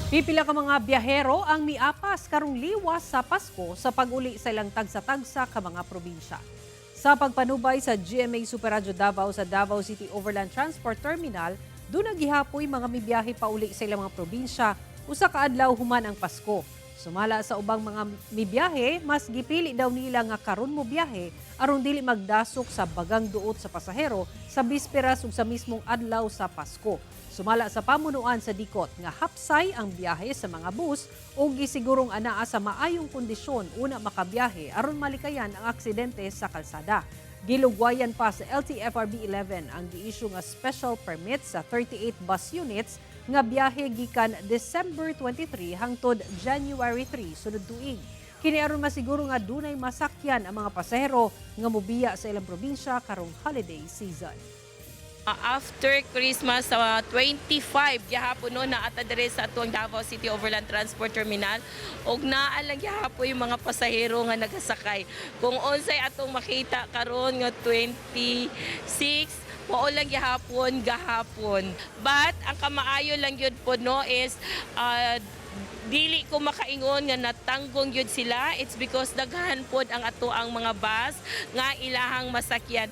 Pipila ka mga biyahero ang miapas karong liwas sa Pasko sa pag-uli sa ilang tagsa-tagsa ka mga probinsya. Sa pagpanubay sa GMA Super Radyo Davao sa Davao City Overland Transport Terminal, duna gihapoy mga mibiyahe pauli sa ilang mga probinsya usa ka adlaw human ang Pasko. Sumala sa ubang mga mibiyahe, mas gipili daw nila nga karon mo biyahe aron dili magdasok sa bagang duot sa pasahero sa bisperas ug sa mismong adlaw sa Pasko. Sumala sa pamunuan sa DICOT nga hapsay ang biyahe sa mga bus ug gisigurong anaa sa maayong kondisyon una makabiyahe aron malikayan ang aksidente sa kalsada. Gilugwayan pa sa LTFRB 11 ang giisyu nga special permit sa 38 bus units nga biyahe gikan December 23 hangtod January 3 sunod tuig. Kini aron masiguro nga dunay masakyan ang mga pasahero nga mobiya sa ilang probinsya karong holiday season. After Christmas sa 25 gihapon, no, naa ta diri sa atuang Davao City Overland Transport Terminal ug naa lang gihapon yung mga pasahero nga nagasakay. Kung unsay atong makita karon nga 26, mao lang gihapon gahapon. But ang kamaayo lang gyud po, no, is dili ko makaingon nga natanggong gyud sila. It's because daghan pod ang ato ang mga bus nga ilahang masakyan.